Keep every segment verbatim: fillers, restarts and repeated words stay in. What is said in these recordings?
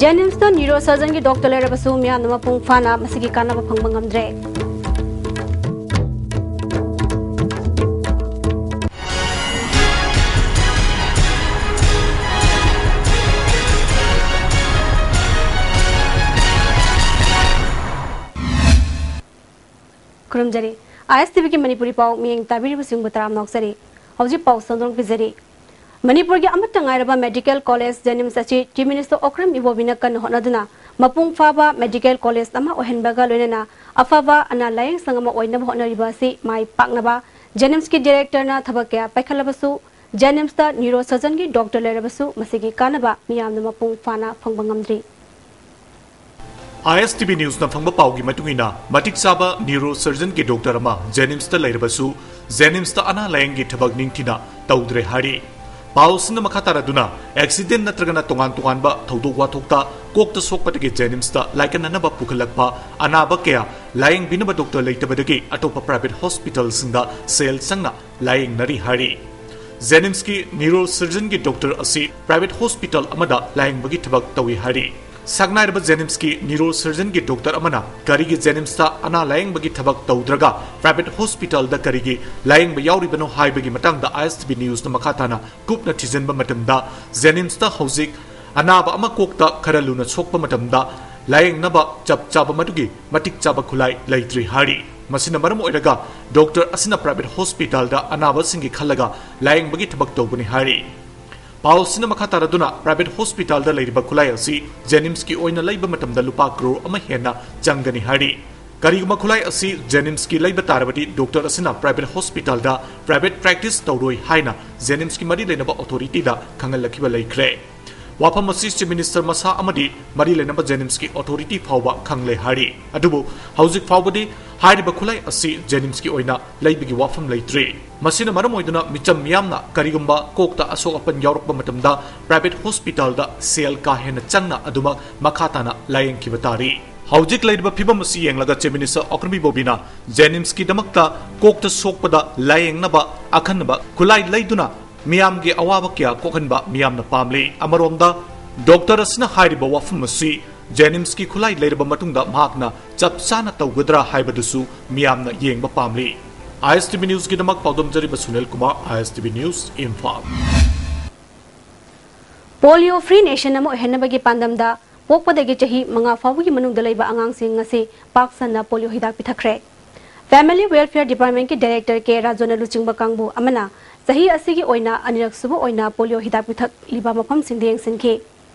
ꯖꯦꯅꯤꯝꯁꯇ neuro ꯁꯔꯖꯟꯒꯤ doctor ꯂꯩꯔꯕꯁꯨ ꯃꯤꯌꯥꯝꯅ ꯃꯄꯨꯡ ꯐꯥꯅ ꯃꯁꯤꯒꯤ ꯀꯥꯟꯅꯕ ꯐꯪꯕ ꯉꯝꯗ꯭ꯔꯦ꯫ ꯈꯨꯔꯨꯝꯖꯔꯤ꯫ ꯑꯥꯏ ꯑꯦꯁ ꯇꯤ ꯚꯤꯒꯤ ꯃꯅꯤꯄꯨꯔꯤ ꯄꯥꯎ ꯃꯤꯠꯌꯦꯡ ꯇꯥꯕꯤꯔꯤꯕꯁꯤꯡꯕꯨ ꯇꯔꯥꯝꯅ ꯑꯣꯛꯆꯔꯤ꯫ ꯍꯧꯖꯤꯛ ꯄꯥꯎ ꯁꯟꯗꯣꯛꯅ ꯄꯤꯖꯔꯤ꯫ ꯃꯅꯤꯄꯨꯔꯒꯤ ꯑꯃꯠꯇ ꯉꯥꯏꯔꯕ ꯃꯦꯗꯤꯀꯦꯜ ꯀꯣꯂꯦꯖ ꯖꯦꯅꯤꯝꯁ ꯑꯁꯤ ꯆꯤꯐ ꯃꯤꯅꯤꯁꯇꯔ ꯑꯣꯀ꯭ꯔꯝ ꯏꯕꯣꯕꯤꯅ ꯀꯟꯅ ꯍꯣꯠꯅꯗꯨꯅ ꯃꯄꯨꯡ ꯐꯥꯕ ꯃꯦꯗꯤꯀꯦꯜ ꯀꯣꯂꯦꯖ ꯑꯃ ꯑꯣꯏꯍꯟꯕꯒ ꯂꯣꯏꯅꯅ ꯑꯐꯕ ꯑꯅꯥ ꯂꯥꯌꯦꯡꯁꯪ ꯑꯃ ꯑꯣꯏꯅꯕ ꯍꯣꯠꯅꯔꯤꯕ ꯑꯁꯤ ꯃꯥꯏ ꯄꯥꯛꯅꯕ ꯖꯦꯅꯤꯝꯁꯀꯤ ꯗꯤꯔꯦꯛꯇꯔꯅ ꯊꯕꯛ ꯀꯌꯥ ꯄꯥꯏꯈꯠꯂꯕꯁꯨ ꯖꯦꯅꯤꯝꯁꯇ ꯅ꯭ꯌꯨꯔꯣ ꯁꯔꯖꯟꯒꯤ ꯗꯣꯛꯇꯔ ꯂꯩꯔꯕꯁꯨ ꯃꯁꯤꯒꯤ ꯀꯥꯟꯅꯕ ꯃꯤꯌꯥꯝꯅ ꯃꯄꯨꯡ ꯐꯥꯅ ꯐꯪꯕ ꯉꯝꯗ꯭ꯔꯤ꯫ ꯑꯥꯏ ꯑꯦꯁ ꯇꯤ ꯚꯤ ꯅ꯭ꯌꯨꯁꯅ ꯐꯪꯕ ꯄꯥꯎꯒꯤ ꯃꯇꯨꯡ ꯏꯟꯅ, ꯃꯇꯤꯛ ꯆꯥꯕ ꯅ꯭ꯌꯨꯔꯣ ꯁꯔꯖꯟꯒꯤ ꯗꯣꯛꯇꯔ ꯑꯃ ꯖꯦꯅꯤꯝꯁꯇ ꯂꯩꯔꯕꯁꯨ, ꯖꯦꯅꯤꯝꯁꯇ ꯑꯅꯥ ꯂꯥꯌꯦꯡꯒꯤ ꯊꯕꯛ ꯅꯤꯡꯊꯤꯅ ꯇꯧꯗ꯭ꯔꯦ ꯍꯥꯏꯔꯤ꯫ ꯄꯥꯎꯁꯤꯡꯅ ꯃꯈꯥ ꯇꯥꯔꯗꯨꯅ, ꯑꯦꯛꯁꯤꯗꯦꯟ ꯅꯠꯇ꯭ꯔꯒꯅ ꯇꯣꯉꯥꯟ ꯇꯣꯉꯥꯟꯕ ꯊꯧꯗꯣꯛ ꯋꯥꯊꯣꯛꯇ ꯀꯣꯛꯇ ꯁꯣꯛꯄꯗꯒꯤ ꯖꯦꯅꯤꯝꯁꯇ ꯂꯥꯏꯀꯠꯅꯅꯕ ꯄꯨꯈꯠꯂꯛꯄ ꯑꯅꯥꯕ ꯀꯌꯥ ꯂꯥꯌꯦꯡꯕꯤꯅꯕ ꯗꯣꯛꯇꯔ ꯂꯩꯇꯕꯗꯒꯤ ꯑꯇꯣꯞꯄ ꯄ꯭ꯔꯥꯏꯚꯦꯠ ꯍꯣꯁꯄꯤꯇꯥꯜꯁꯤꯡꯗ ꯁꯦꯜ ꯆꯪꯅ ꯂꯥꯌꯦꯡꯅꯔꯤ ꯍꯥꯏꯔꯤ꯫ ꯖꯦꯅꯤꯝꯁꯀꯤ ꯅ꯭ꯌꯨꯔꯣ ꯁꯔꯖꯟꯒꯤ ꯗꯣꯛꯇꯔ ꯑꯁꯤ ꯄ꯭ꯔꯥꯏꯚꯦꯠ ꯍꯣꯁꯄꯤꯇꯥꯜ ꯑꯃꯗ ꯂꯥꯌꯦꯡꯕꯒꯤ ꯊꯕꯛ ꯇꯧꯏ ꯍꯥꯏꯔꯤ꯫ ꯁꯛꯅꯥꯏꯔꯕ ꯖꯦꯅꯤꯝꯁꯀꯤ ꯅ꯭ꯌꯨꯔꯣ ꯁꯔꯖꯟꯒꯤ ꯗꯣꯛꯇꯔ ꯑꯃꯅ ꯀꯔꯤꯒꯤ ꯖꯦꯅꯤꯝꯁꯇ ꯑꯅꯥ ꯂꯥꯌꯦꯡꯕꯒꯤ ꯊꯕꯛ ꯇꯧꯗ꯭ꯔꯒ ꯄ꯭ꯔꯥꯏꯚꯦꯠ ꯍꯣꯁꯄꯤꯇꯥꯜꯗ ꯀꯔꯤꯒꯤ ꯂꯥꯌꯦꯡꯕ ꯌꯥꯎꯔꯤꯕꯅꯣ ꯍꯥꯏꯕꯒꯤ ꯃꯇꯥꯡꯗ ꯑꯥꯏ ꯑꯦꯁ ꯇꯤ ꯚꯤ ꯅ꯭ꯌꯨꯁꯅ ꯃꯈꯥ ꯇꯥꯅ ꯀꯨꯞꯅ ꯊꯤꯖꯤꯟꯕ ꯃꯇꯝꯗ, ꯖꯦꯅꯤꯝꯁꯇ ꯍꯧꯖꯤꯛ ꯑꯅꯥꯕ ꯑꯃ ꯀꯣꯛꯇ ꯈꯔ ꯂꯨꯅ ꯁꯣꯛꯄ ꯃꯇꯝꯗ ꯂꯥꯌꯦꯡꯅꯕ ꯆꯞ ꯆꯥꯕ ꯃꯗꯨꯒꯤ ꯃꯇꯤꯛ ꯆꯥꯕ ꯈꯨꯠꯂꯥꯏ ꯂꯩꯇ꯭ꯔꯤ ꯍꯥꯏꯔꯤ꯫ ꯃꯁꯤꯅ ꯃꯔꯝ ꯑꯣꯏꯔꯒ ꯗꯣꯛꯇꯔ ꯑꯁꯤꯅ ꯄ꯭ꯔꯥꯏꯚꯦꯠ ꯍꯣꯁꯄꯤꯇꯥꯜꯗ ꯑꯅꯥꯕꯁꯤꯡꯒꯤ ꯈꯜꯂꯒ ꯂꯥꯌꯦꯡꯕꯒꯤ ꯊꯕꯛ ꯇꯧꯕꯅꯤ ꯍꯥꯏꯔꯤ꯫ ꯄꯥꯎꯁꯤꯅ ꯃꯈꯥ ꯇꯥꯔꯗꯨꯅ, ꯄ꯭ꯔꯥꯏꯚꯦꯠ ꯍꯣꯁꯄꯤꯇꯥꯜꯗ ꯂꯩꯔꯤꯕ ꯈꯨꯠꯂꯥꯏ ꯑꯁꯤ ꯖꯦꯅꯤꯝꯁꯀꯤ ꯑꯣꯏꯅ ꯂꯩꯕ ꯃꯇꯝꯗ ꯂꯨꯄꯥ ꯀ꯭ꯔꯣꯔ ꯑꯃ ꯍꯦꯟꯅ ꯆꯪꯒꯅꯤ ꯍꯥꯏꯔꯤ꯫ ꯀꯔꯤꯒꯨꯝꯕ ꯈꯨꯠꯂꯥꯏ ꯑꯁꯤ ꯖꯦꯅꯤꯝꯁꯀꯤ ꯂꯩꯕ ꯇꯥꯔꯕꯗꯤ, ꯗꯣꯛꯇꯔ ꯑꯁꯤꯅ ꯄ꯭ꯔꯥꯏꯚꯦꯠ ꯍꯣꯁꯄꯤꯇꯥꯜꯗ ꯄ꯭ꯔꯥꯏꯚꯦꯠ ꯄ꯭ꯔꯦꯛꯇꯤꯁ ꯇꯧꯔꯣꯏ ꯍꯥꯏꯅ ꯖꯦꯅꯤꯝꯁꯀꯤ ꯃꯔꯤ ꯂꯩꯅꯕ ꯑꯣꯊꯣꯔꯤꯇꯤꯗ ꯈꯪꯍꯜꯂꯛꯈꯤꯕ ꯂꯩꯈ꯭ꯔꯦ꯫ ꯋꯥꯐꯝ ꯑꯁꯤ ꯆꯤꯐ ꯃꯤꯅꯤꯁꯇꯔ ꯃꯁꯥ ꯑꯃꯗꯤ ꯃꯔꯤ ꯂꯩꯅꯕ ꯖꯦꯅꯤꯝꯁꯀꯤ ꯑꯣꯊꯣꯔꯤꯇꯤ ꯐꯥꯎꯕ ꯈꯪꯂꯦ ꯍꯥꯏꯔꯤ꯫ ꯑꯗꯨꯕꯨ ꯍꯧꯖꯤꯛ ꯐꯥꯎꯕꯗꯤ ꯍꯥꯏꯔꯤꯕ ꯈꯨꯠꯂꯥꯏ ꯑꯁꯤ ꯖꯦꯅꯤꯝꯁꯀꯤ ꯑꯣꯏꯅ ꯂꯩꯕꯒꯤ ꯋꯥꯐꯝ ꯂꯩꯇ꯭ꯔꯤ꯫ ꯃꯁꯤꯅ ꯃꯔꯝ ꯑꯣꯏꯗꯨꯅ ꯃꯤꯆꯝ ꯃꯤꯌꯥꯝꯅ ꯀꯔꯤꯒꯨꯝꯕ ꯀꯣꯛꯇ ꯑꯁꯣꯛ ꯑꯄꯟ ꯌꯥꯎꯔꯛꯄ ꯃꯇꯝꯗ ꯄ꯭ꯔꯥꯏꯚꯦꯠ ꯍꯣꯁꯄꯤꯇꯥꯜꯗ ꯁꯦꯜ ꯀꯥ ꯍꯦꯟꯅ ꯆꯪꯅ ꯑꯗꯨꯃꯛ ꯃꯈꯥ ꯇꯥꯅ ꯂꯥꯌꯦꯡꯈꯤꯕ ꯇꯥꯔꯤ꯫ ꯍꯧꯖꯤꯛ ꯂꯩꯔꯤꯕ ꯐꯤꯕꯝ ꯑꯁꯤ ꯌꯦꯡꯂꯒ ꯆꯤꯐ ꯃꯤꯅꯤꯁꯇꯔ ꯑꯣꯀ꯭ꯔꯝ ꯏꯕꯣꯕꯤꯅ ꯖꯦꯅꯤꯝꯁꯀꯤꯗꯃꯛꯇ ꯀꯣꯛꯇ ꯁꯣꯛꯄꯗ ꯂꯥꯌꯦꯡꯅꯕ ꯑꯈꯟꯅꯕ ꯈꯨꯠꯂꯥꯏ ꯂꯩꯗꯨꯅ ꯃꯤꯌꯥꯝꯒꯤ ꯑꯋꯥꯕ ꯀꯌꯥ ꯀꯣꯛꯍꯟꯕ ꯃꯤꯌꯥꯝꯅ ꯄꯥꯝꯂꯤ꯫ ꯑꯃꯔꯣꯝꯗ ꯗꯣꯛꯇꯔ ꯑꯁꯤꯅ ꯍꯥꯏꯔꯤꯕ ꯋꯥꯐꯝ ꯑꯁꯤ ꯖꯦꯅꯤꯝꯁꯀꯤ ꯈꯨꯠꯂꯥꯏ ꯂꯩꯔꯕ ꯃꯇꯨꯡꯗ ꯃꯍꯥꯛꯅ ꯆꯞ ꯆꯥꯅ ꯇꯧꯒꯗ꯭ꯔꯥ ꯍꯥꯏꯕꯗꯨꯁꯨ ꯃꯤꯌꯥꯝꯅ ꯌꯦꯡꯕ ꯄꯥꯝꯂꯤ꯫ ꯑꯥꯏ ꯑꯦꯁ ꯇꯤ ꯚꯤ ꯅ꯭ꯌꯨꯁꯀꯤꯗꯃꯛ ꯄꯥꯎꯗꯝꯖꯔꯤꯕ Sunil Kumar, I S T V news, Imphal. Polio free nation ꯑꯃ ꯑꯣꯏꯍꯟꯅꯕꯒꯤ ꯄꯥꯟꯗꯝꯗ ꯄꯣꯛꯄꯗꯒꯤ ꯆꯍꯤ ꯃꯉꯥ ꯐꯥꯎꯕꯒꯤ ꯃꯅꯨꯡꯗ ꯂꯩꯕ ꯑꯉꯥꯡꯁꯤꯡ ꯑꯁꯤ ꯄꯥꯛ ꯁꯟꯅ ꯄꯣꯂꯤꯑꯣ ꯍꯤꯗꯥꯛ ꯄꯤꯊꯛꯈ꯭ꯔꯦ꯫ ꯐꯦꯃꯤꯂꯤ ꯋꯦꯜꯐꯤꯌꯔ ꯗꯤꯄꯥꯔꯠꯃꯦꯟꯠꯀꯤ ꯗꯥꯏꯔꯦꯛꯇꯔ ꯀꯦ ꯔꯥꯖꯣꯅ ꯂꯨꯆꯤꯡꯕ ꯀꯥꯡꯕꯨ ꯑꯃꯅ ꯆꯍꯤ ꯑꯁꯤꯒꯤ ꯑꯣꯏꯅ ꯑꯅꯤꯔꯛ ꯁꯨꯕ ꯑꯣꯏꯅ ꯄꯣꯂꯤꯑꯣ ꯍꯤꯗꯥꯛ ꯄꯤꯊꯛꯂꯤꯕ ꯃꯐꯝꯁꯤꯡꯗ ꯌꯦꯡꯁꯤꯟꯈꯤ꯫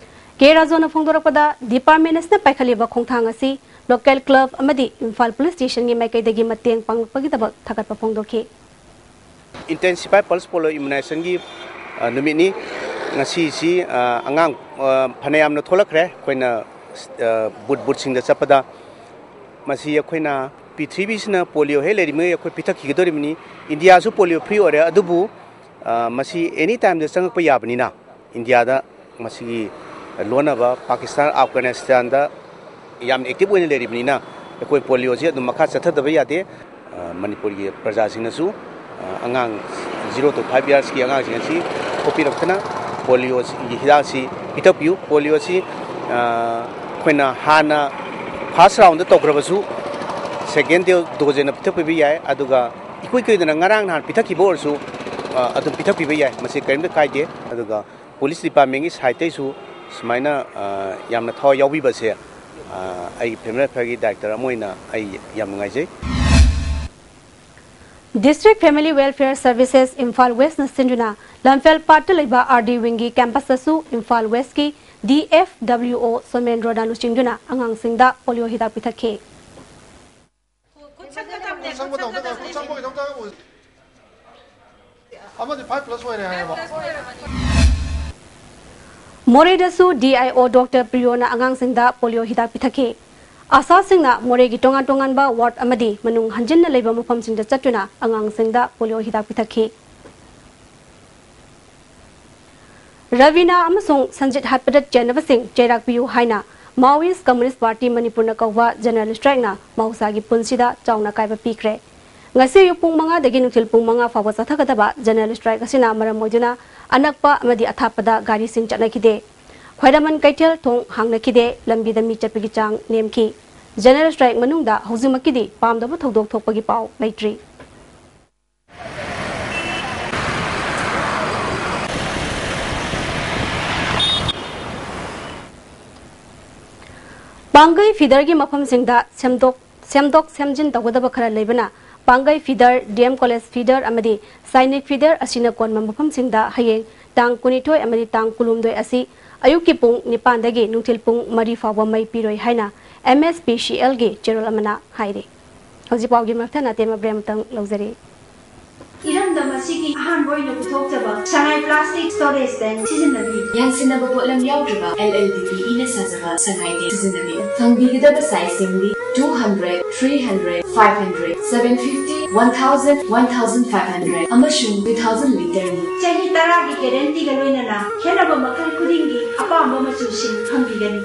ꯀꯦ ꯔꯥꯖꯣꯅ ꯐꯣꯡꯗꯣꯔꯛꯄꯗ, ꯗꯤꯄꯥꯔꯠꯃꯦꯟꯠ ꯑꯁꯤꯅ ꯄꯥꯏꯈꯠꯂꯤꯕ ꯈꯣꯡꯊꯥꯡ ꯑꯁꯤ ꯂꯣꯀꯦꯜ ꯀ꯭ꯂꯕ ꯑꯃꯗꯤ ꯏꯝꯐꯥꯜ ꯄꯨꯂꯤꯁ ꯁ꯭ꯇꯦꯁꯟꯒꯤ ꯃꯥꯏꯀꯩꯗꯒꯤ ꯃꯇꯦꯡ ꯄꯥꯡꯂꯛꯄꯒꯤꯗꯃꯛ ꯊꯥꯒꯠꯄ ꯐꯣꯡꯗꯣꯛꯈꯤ꯫ Intensified Pulse Polio Immunizationꯒꯤ, ꯑ, ꯅꯨꯃꯤꯠꯅꯤ꯫ ꯉꯁꯤꯁꯤ, ꯑ, ꯑꯉꯥꯡ, ꯑ, ꯐꯅꯌꯥꯝꯅ ꯊꯣꯛꯂꯛꯈ꯭ꯔꯦ꯫ ꯑꯩꯈꯣꯏꯅ, ꯑ, ꯕꯨꯠ ꯕꯨꯠꯁꯤꯡꯗ ꯆꯠꯄꯗ ꯃꯁꯤ ꯑꯩꯈꯣꯏꯅ ꯄ꯭ꯔꯤꯊꯤꯕꯤꯁꯤꯅ ꯄꯣꯂꯤꯑꯣ ꯍꯦꯛ ꯂꯩꯔꯤꯉꯩ ꯑꯩꯈꯣꯏ ꯄꯤꯊꯛꯈꯤꯒꯗꯧꯔꯤꯕꯅꯤ꯫ ꯏꯟꯗꯤꯌꯥꯁꯨ ꯄꯣꯂꯤꯑꯣ ꯐ꯭ꯔꯤ ꯑꯣꯏꯔꯦ, ꯑꯗꯨꯕꯨ, ꯑ, ꯃꯁꯤ ꯑꯦꯅꯤ ꯇꯥꯏꯝꯗ ꯆꯪꯉꯛꯄ ꯌꯥꯕꯅꯤꯅ ꯏꯟꯗꯤꯌꯥꯗ ꯃꯁꯤꯒꯤ ꯂꯣꯟꯅꯕ ꯄꯥꯀꯤꯁꯇꯥꯟ, ꯑꯐꯒꯥꯅꯤꯁꯇꯥꯟꯗ ꯌꯥꯝꯅ ꯑꯦꯛꯇꯤꯚ ꯑꯣꯏꯅ ꯂꯩꯔꯤꯕꯅꯤꯅ ꯑꯩꯈꯣꯏ ꯄꯣꯂꯤꯑꯣꯁꯤ ꯑꯗꯨꯝ ꯃꯈꯥ ꯆꯠꯊꯗꯕ ꯌꯥꯗꯦ꯫ ꯑ, ꯃꯅꯤꯄꯨꯔꯒꯤ ꯄ꯭ꯔꯖꯥꯁꯤꯡꯅꯁꯨ, ꯑ, ꯑꯉꯥꯡ zero to five yearsꯀꯤ ꯑꯉꯥꯡꯁꯤꯡ ꯑꯁꯤ ꯊꯣꯛꯄꯤꯔꯛꯇꯅ ꯄꯣꯂꯤꯑꯣꯒꯤ ꯍꯤꯗꯥꯛꯁꯤ ꯄꯤꯊꯛꯄꯤꯌꯨ꯫ ꯄꯣꯂꯤꯑꯣꯁꯤ, ꯑ, ꯑꯩꯈꯣꯏꯅ ꯍꯥꯟꯅ ꯐꯥꯔꯁ ꯔꯥꯎꯟꯗ ꯇꯧꯈ꯭ꯔꯕꯁꯨ ꯁꯦꯀꯦꯟ ꯗꯣ-, ꯗꯣꯖ ꯑꯣꯏꯅ ꯄꯤꯊꯛꯄꯤꯕ ꯌꯥꯏ꯫ ꯑꯗꯨꯒ ꯏꯀꯨꯏ ꯀꯨꯏꯗꯅ ꯉꯔꯥꯡ ꯅꯍꯥꯟ ꯄꯤꯊꯛꯈꯤꯕ ꯑꯣꯏꯔꯁꯨ, ꯑ, ꯑꯗꯨꯝ ꯄꯤꯊꯛꯄꯤꯕ ꯌꯥꯏ꯫ ꯃꯁꯤ ꯀꯔꯤꯝꯇ ꯀꯥꯏꯗꯦ꯫ ꯑꯗꯨꯒ ꯄꯨꯂꯤꯁ ꯗꯤꯄꯥꯔꯠꯃꯦꯟꯒꯤ ꯁꯥꯏꯠꯇꯩꯁꯨ ꯁꯨꯃꯥꯏꯅ, ꯑ, ꯌꯥꯝꯅ ꯊꯋꯥꯏ ꯌꯥꯎꯕꯤꯕꯁꯦ, ꯑ, ꯑꯩꯒꯤ ꯐꯦꯃꯤꯂꯤ ꯋꯦꯜꯐꯤꯌꯔꯒꯤ ꯗꯥꯏꯔꯦꯛꯇꯔ ꯑꯃ ꯑꯣꯏꯅ ꯑꯩ ꯌꯥꯝ ꯅꯨꯡꯉꯥꯏꯖꯩ꯫ District Family Welfare Services Imphal ꯋꯦꯁꯅ ꯁꯤꯟꯗꯨꯅ ꯂꯝꯐꯦꯜ ꯄꯥꯠꯇ ꯂꯩꯕ ꯑꯥꯔ ꯗꯤ ꯋꯤꯡꯒꯤ ꯀꯦꯝꯄꯁꯇꯁꯨ ꯏꯝꯐꯥꯜ ꯋꯦꯁꯀꯤ ꯗꯤ ꯑꯦꯐ ꯗꯕ꯭ꯂꯤꯎ ꯑꯣ ꯁꯣꯃꯦꯟꯗ꯭ꯔꯣꯅ ꯂꯨꯆꯤꯡꯗꯨꯅ ꯑꯉꯥꯡꯁꯤꯡꯗ ꯄꯣꯂꯤꯑꯣ ꯍꯤꯗꯥꯛ ꯄꯤꯊꯛꯈꯤ꯫ ꯑꯃꯗꯤ five plus ꯑꯣꯏꯔꯦ ꯍꯥꯏꯌꯦꯕ꯫ ꯃꯣꯔꯦꯗꯁꯨ ꯗꯤ ꯑꯥꯏ ꯑꯣ ꯗꯣꯛꯇꯔ ꯄ꯭ꯔꯤꯌꯣꯅ ꯑꯉꯥꯡꯁꯤꯡꯗ ꯄꯣꯂꯤꯑꯣ ꯍꯤꯗꯥꯛ ꯄꯤꯊꯛꯈꯤ꯫ ꯑꯥꯁꯥꯁꯤꯡꯅ ꯃꯣꯔꯦꯒꯤ ꯇꯣꯉꯥꯟ ꯇꯣꯉꯥꯟꯕ ꯋꯥꯔꯗ ꯑꯃꯗꯤ ꯃꯅꯨꯡ ꯍꯟꯖꯤꯟꯅ ꯂꯩꯕ ꯃꯐꯝꯁꯤꯡꯗ ꯆꯠꯇꯨꯅ ꯑꯉꯥꯡꯁꯤꯡꯗ ꯄꯣꯂꯤꯑꯣ ꯍꯤꯗꯥꯛ ꯄꯤꯊꯛꯈꯤ꯫ ꯔꯕꯤꯅꯥ ꯑꯃꯁꯨꯡ ꯁꯟꯖꯤꯠ ꯍꯥꯠꯄꯗ ꯆꯦꯟꯅꯕꯁꯤꯡ ꯆꯩꯔꯥꯛ ꯄꯤꯌꯨ ꯍꯥꯏꯅ Maoist Communist Party ꯃꯅꯤꯄꯨꯔꯅ ꯀꯧꯕ ꯖꯦꯅꯔꯦꯜ ꯁ꯭ꯇ꯭ꯔꯥꯏꯛꯅ ꯃꯍꯧꯁꯥꯒꯤ ꯄꯨꯟꯁꯤꯗ ꯆꯥꯎꯅ ꯑꯀꯥꯏꯕ ꯄꯤꯈ꯭ꯔꯦ꯫ ꯉꯁꯤ ꯑꯌꯨꯛ ꯄꯨꯡ ꯃꯉꯥꯗꯒꯤ ꯅꯨꯡꯊꯤꯜ ꯄꯨꯡ ꯃꯉꯥ ꯐꯥꯎꯕ ꯆꯠꯊꯒꯗꯕ ꯖꯦꯅꯔꯦꯜ ꯁ꯭ꯇ꯭ꯔꯥꯏꯛ ꯑꯁꯤꯅ ꯃꯔꯝ ꯑꯣꯏꯗꯨꯅ ꯑꯅꯛꯄ ꯑꯃꯗꯤ ꯑꯊꯥꯞꯄꯗ ꯒꯥꯔꯤꯁꯤꯡ ꯆꯠꯅꯈꯤꯗꯦ꯫ ꯈ꯭ꯋꯥꯏꯔꯝꯕꯟ ꯀꯩꯊꯦꯜ ꯊꯣꯡ ꯍꯥꯡꯅꯈꯤꯗꯦ, ꯂꯝꯕꯤꯗ ꯃꯤ ꯆꯠꯄꯒꯤ ꯆꯥꯡ ꯅꯦꯝꯈꯤ꯫ General strike ꯃꯅꯨꯡꯗ ꯍꯧꯖꯤꯛꯃꯛꯀꯤꯗꯤ ꯄꯥꯝꯗꯕ ꯊꯧꯗꯣꯛ ꯊꯣꯛꯄꯒꯤ ꯄꯥꯎ ꯂꯩꯇ꯭ꯔꯤ꯫ ꯄꯥꯡꯒꯩ feederꯒꯤ ꯃꯐꯝꯁꯤꯡꯗ ꯁꯦꯝꯗꯣꯛ ꯁꯦꯝꯗꯣꯛ ꯁꯦꯝꯖꯤꯟ ꯇꯧꯒꯗꯕ ꯈꯔ ꯂꯩꯕꯅ ꯄꯥꯡꯒꯩ feeder, D M College feeder ꯑꯃꯗꯤ ꯁꯥꯏꯅꯤꯛ feeder ꯑꯁꯤꯅ ꯀꯣꯟꯕ ꯃꯐꯝꯁꯤꯡꯗ ꯍꯌꯦꯡ ꯇꯥꯡ ꯀꯨꯟꯅꯤꯊꯣꯏ ꯑꯃꯗꯤ ꯇꯥꯡ ꯀꯨꯟꯍꯨꯝꯗꯣꯏ ꯑꯁꯤ ꯑꯌꯨꯛꯀꯤ ꯄꯨꯡ ꯅꯤꯄꯥꯟꯗꯒꯤ ꯅꯨꯡꯊꯤꯜ ꯄꯨꯡ ꯃꯔꯤ ꯐꯥꯎꯕ ꯃꯩ ꯄꯤꯔꯣꯏ ꯍꯥꯏꯅ M S P C Lꯒꯤ ꯆꯦꯔꯣꯜ ꯑꯃꯅ ꯍꯥꯏꯔꯤ꯫ ꯍꯧꯖꯤꯛ ꯄꯥꯎꯒꯤ ꯃꯊꯪ ꯑꯇꯦꯟꯕ break ꯑꯃꯇꯪ ꯂꯧꯖꯔꯤ꯫ ꯏꯔꯝꯗꯝ ꯑꯁꯤꯒꯤ ꯑꯍꯥꯟꯕ ꯑꯣꯏꯅ ꯄꯨꯊꯣꯛꯆꯕ ꯁꯉꯥꯏ plastic storage tank ꯁꯤꯖꯤꯟꯅꯕꯤꯌꯨ꯫ ꯌꯥꯟꯁꯤꯟꯅꯕ ꯄꯣꯠꯂꯝ ꯌꯥꯎꯗ꯭ꯔꯕ L L D P ꯏꯅ ꯁꯥꯖꯕ ꯁꯉꯥꯏ tank ꯁꯤꯖꯤꯟꯅꯕꯤꯌꯨ꯫ ꯐꯪꯕꯤꯒꯗꯕ sizeꯁꯤꯡꯗꯤ two hundred, three hundred, five hundred, seven fifty, one thousand, one thousand five hundred ꯑꯃꯁꯨꯡ two thousand literꯅꯤ꯫ ꯆꯍꯤ ꯇꯔꯥꯒꯤ guaranteeꯒ ꯂꯣꯏꯅꯅ ꯈꯦꯠꯅꯕ ꯃꯈꯜ ꯈꯨꯗꯤꯡꯒꯤ ꯑꯄꯥꯝꯕ ꯃꯆꯨꯁꯤꯡ ꯐꯪꯕꯤꯒꯅꯤ꯫